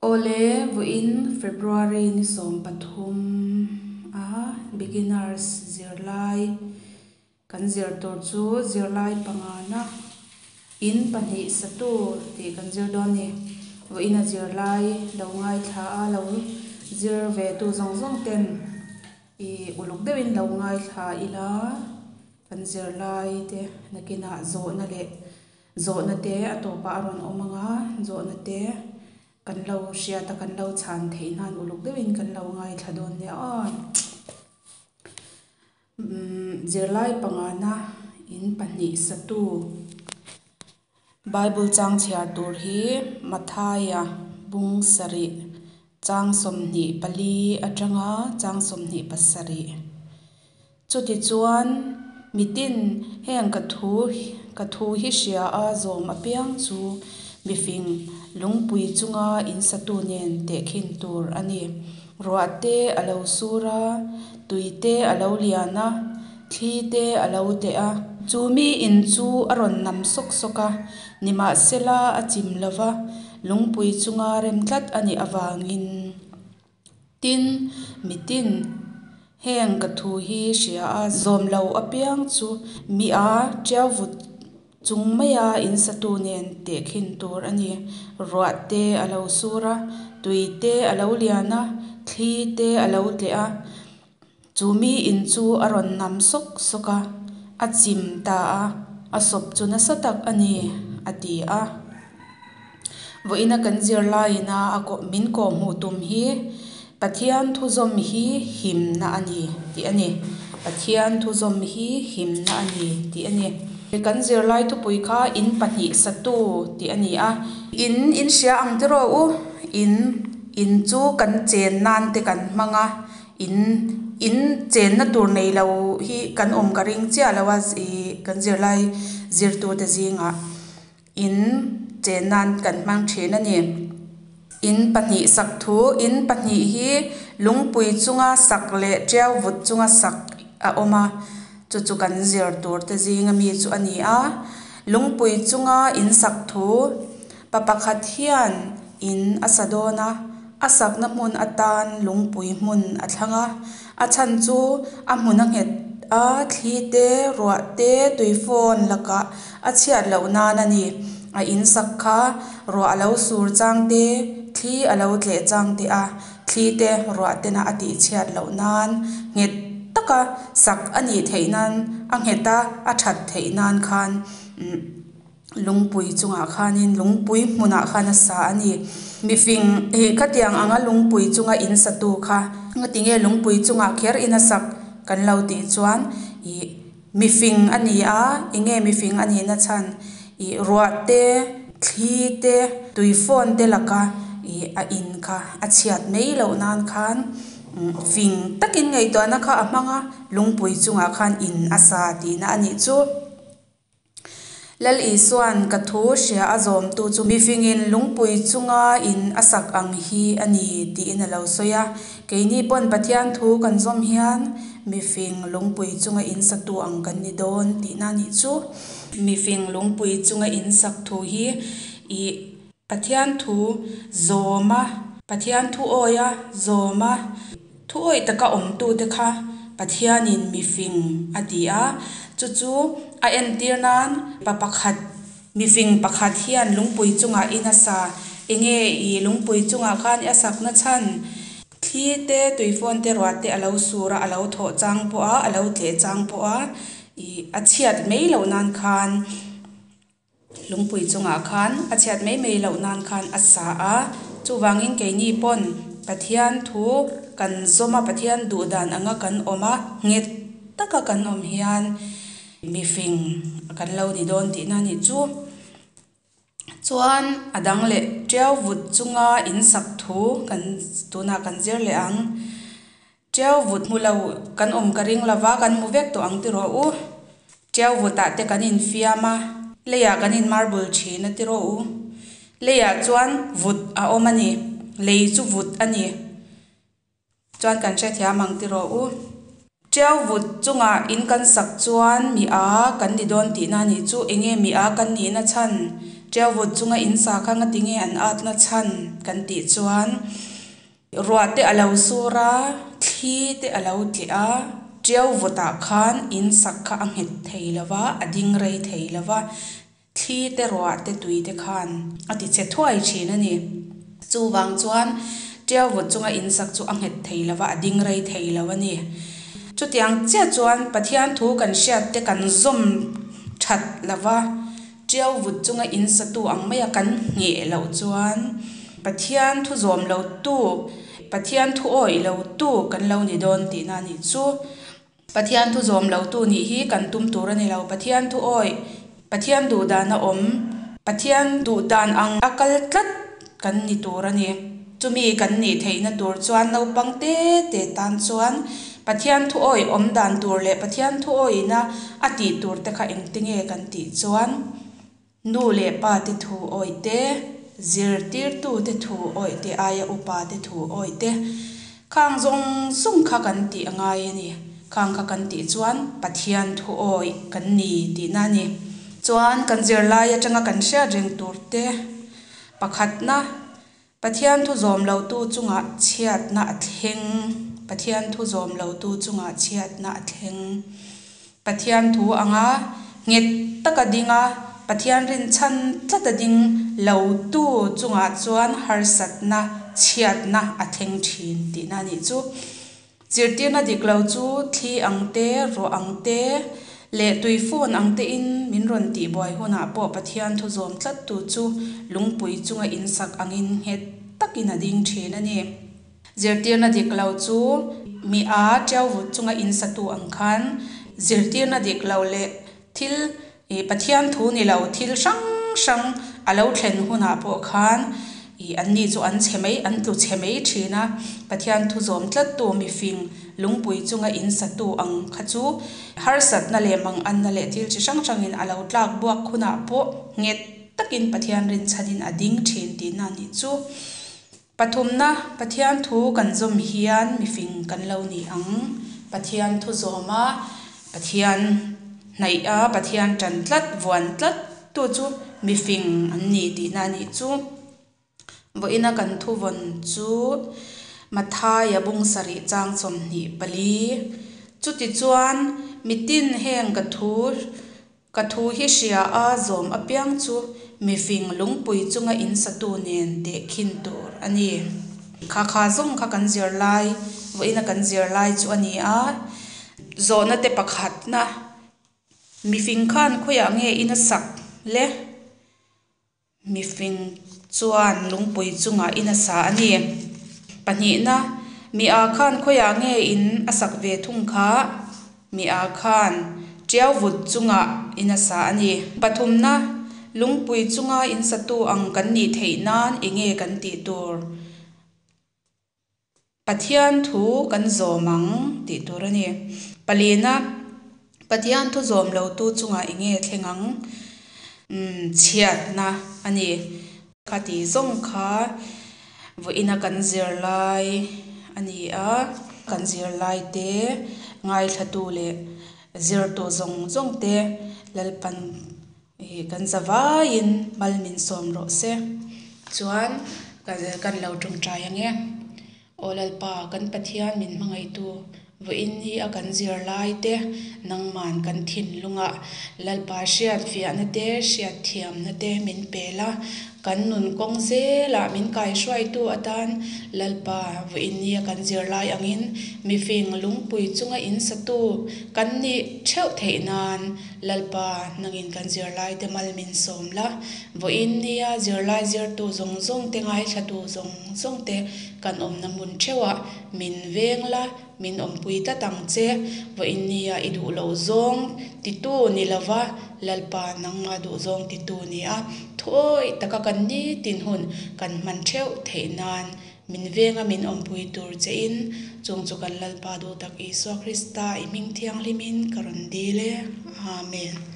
Awle, vawiin February ni 13 a beginners zirlai kan zir tur chu zirlai pangana in pahnih satu tih kan zir dawn a ni. Vawiin a zirlai lo ngaithla a, lo zir ve tu zawng zawng ten ih uluk deuhin lo ngaithla ila kan zirlai te nakinah zawhna leh zawhna te a tawpah a rawn awm ang a, zawhna te kan lo hriat a kan lo chhan theih nan uluk deuhin kan lo ngaithla dawn nia aw. Zirlai pangana in pahnih satu Bible chang chhiar tur hi Mathaia bung sarih chang 24 atanga chang 27. Chutichuan mitin heng ka thu ka thu hi hria a zawm apiang chu mifing lungpui chunga in satu nen tehkhin tur a ni. Ruah te a lo sur a, tui te a lo lian a, thli te a lo tleh a. Chu mi in chu a rawn nam sawk sawk a, nimahsela a chim lo va, lungpui chunga rem tlat a nih avangin. Tin, mitin heng ka thu hi hria a zawm lo apiang chu mi a tiau vut chung maia in satu nen tehkhin tur a ni. Ruah te a lo sur a, tui te a lo lian a, thli te a lo tleh a. Chu mi in chu a rawn nam sawk sawk a, a chim ta a, a sawp chu nasa tak a ni, a ti a. Vawiina kan zirlaiin a min kawhhmuh tum hi Pathian thuzawm hi himna a ni tih a ni. Pathian thuzawm hi himna a ni tih a ni. Kan zirlai thupui kha in pahnih satu tih a ni a. In in hria ang tiraw u? In in chu kan chen nan te kan hmang a, in in chenna tur nei lo hi kan awm ka ring chiah lo a ih kan zirlai zirtute zingah. In chen nan kan hmang thin a ni. In pahnih sak thu, in pahnih hi lungpui chunga sak leh tiau vut chunga sak a awm a, chu chu kan zir tur te zinga mi chu a ni a. Lungpui chunga in sak thu, pa pakhat hian in a sa dawn a, a sakna hmun atan lungpui hmun a thlang a, a chhan chu a hmun a nghet a, thli te, ruah te, tuifawn lakah a chhiat loh nan a ni. A in sak kha ruah a lo sur chang te, thli a lo tleh chang te a, thli te ruah tena a tih chhiat loh nan nghet taka sak a nih theih nan, a nghet a, a that theih nan khan lungpui chungah khanin lungpui hmunah khan a sa a ni. Mifing ih khatiang anga lungpui chunga in satu kha ngatinge lungpui chungah kher in a sak kan lo tih chuan ih mifing a ni a, enge mifing a nihna chhan ih ruah te, thli te, tuifawn te laka ih a in kha a chhiat mai loh nan khan fing takin ngaihtuahna kha a hmang a, lungpui chungah khan in a sa tihna a nih chu. Lal Isua'n ka thu hria a zawmtu chu mifingin lungpui chunga in a sak ang hi a ni tiin a lo sawi a. Keini pawn Pathian thu kan zawm hian mifing lungpui chunga in satu ang kan ni dawn tihna a nih chu. Mifing lungpui chunga in sak thu hi ih Pathian thu zawm a, Pathian thu awi a zawm a, thu awih taka awmtute kha Pathianin mifing a ti a, chu chu a entir nan pa pakhat, mifing pakhat hian lungpui chungah in a sa, enge i lungpui chungah khan i a sakna chhan, thli te, tuifawn te, ruah te a lo sur a, a lo thawh chang pawh a, a lo tleh chang pawh a, ih a chhiat mai loh nan khan. Lungpui chungah khan a chhiat mai mai loh nan khan a sa a, chuvangin keini pawn Pathian thu kan zawm a, Pathian duh dan anga kan awm a, nghet taka kan awm hian mifing kan lo ni dawn tihna a nih chu. Chuan a dang leh tiau vut chunga in sak thu kan tunah kan zir leh ang. Tiau vut hmu lo kan awm ka ring lova, kan hmu vek tawh ang tiraw u. Tiau vutah te kan infiam a, leiah kan in marble thin a tiraw u. Leiah chuan vut a awm a ni, lei chu vut a ni. Chuan kan hrethiam ang tiraw u. Tiau vut chungah in kan sak chuan mi a kan ni dawn tihna a nih chu, enge mi a kan nihna chhan? Tiauvut chunga in sa kha ngati nge an atna chhan kan tih chuan ruah te a lo sur a, thli te a lo tleh a, tiauvutah khan in sak kha a nghet thei lo va, a ding rei thei lo va, thli te ruah te tui te khan a ti che thuai thin a ni. Chuvang chuan tiauvut chunga in sak chu a nghet thei lo va, a ding rei thei lo a ni. Chutiang chiah chuan Pathian thu kan hriat te kan zawm that lo va, Tiauvut chunga in satu ang maia kan ngheh loh chuan Pathian thu zawm lotu, Pathian thu awih lotu kan lo ni dawn tihna a nih chu. Pathian thu zawm lotu nih hi kan tum tur a ni lo. Pathian thu awih, Pathian duh dan a awm, Pathian duh dan ang a kal tlat kan ni tur a ni. Chumi kan nih theihna tur chuan naupang te te tan chuan Pathian thu awih awm dan tur leh Pathian thu awihna a tih tur te kha engte nge kan tih chuan nu leh pa te thu awih te, zirtirtu te thu awih te, aia upa te thu awih te khang zawng zawng kha kan tih a ngai a ni. Khang kha kan tih chuan Pathian thu awih kan ni tihna a ni. Chuan kan zirlai atanga kan hriat reng tur te pakhatna Pathian thu zawm lotu chungah chhiatna a thleng Pathian thu zawm lotu chungah chhiatna a thleng Pathian thu anga nghet taka ding a, Pathian rinchhan tlata ding lotu chungah chuan harsatna, chhiatna a thleng thin tihna a nih chu. Zirtirna dik lo chu thli ang te, ruah ang te leh tui fun ang tein min rawn tihbuai hunah pawh Pathian thu zawm tlattu chu lungpui chunga insak angin nghet takin a ding thin a ni. Zirtirna dik lo chu mi a tiauvut chunga insatu ang khan zirtirna dik lo leh thil Ih Pathian thu ni lo thil hrang hrang a lo thlen hunah pawh khan ih anni chu an chhe mai, an tlu chhe mai thin a. Pathian thu zawm tlattu mifing lungpui chunga in satu ang kha chu harsatna leh manganna leh thil chi hrang hrangin a lo tlak buak hunah pawh nghet takin Pathian rinchhanin a ding thin tihna a nih chu. Pathumna, Pathian thu kan zawm hian mifing kan lo ni ang. Pathian thu zawma Pathian hnaih a, Pathian tan tlat, vuan tlat tu chu mifing an ni tihna a nih chu. Vawiina kan thuvawn chu Mathaia bung sarih chang 24. Chutichuan, mitin heng ka thu Ka thu hi hria a zawm apiang chu mifing lungpui chunga in satu nen tehkhin tur a ni. Kha kha zawng kha kan zir lai, vawiina kan zir lai chu a ni a. Zawhna te pakhatna, mifing khan khawiah nge in a sak le? Mifing chuan lungpui chungah in a sa a ni. Pahnihna, mi a khan khawiah nge in a sak ve thung kha? Mi a khan tiau vut chungah in a sa a ni. Pathumna, lungpui chunga in satu ang kan nih theih nan enge kan tih tur? Pathian thu kan zawm ang tih tur a ni. Palina, Pathian thu zawm lotu chungah eng nge thleng ang? Umm, chhiatna a ni. Kha tih zawng kha vawiina kan zirlai a ni a, kan zirlaite ngaithlatu leh zirtu zawng zawng te Lalpan Ih kan za vaiin mal min sawm rawh se. Chuan kan lo tawngtai ang e. Aw Lalpa, kan Pathian min hmangaihtu vawiin hi a kan zir lai te, nangman kan thinlungah Lalpa hriat fiahna te, hriat thiamna te min pel a, kan nun kawng zelah min kaihruaitu atan Lalpa vawiin hi a kan zir lai angin mifing lungpui chunga in satu kan nih theuh theih nan Lalpa, nangin kan zirlaite mal min sawm la, vawiin nia zirlai zirtu zawng zawng te ngaithlatu zawng zawng te kan awmna hmun theuhah min veng la, min awmpui tlat ang che. Vawiin nia i duh loh zawng titu ni lova, Lalpa nangmah duh zawng titu nia thuawih taka kan nitin hun kan hman theuh theih nan Min venga min awmpui tur che in, chung chu kan Lalpa duh tak Isua Krista i hming thianghlim in ka rawn dil e. Amen.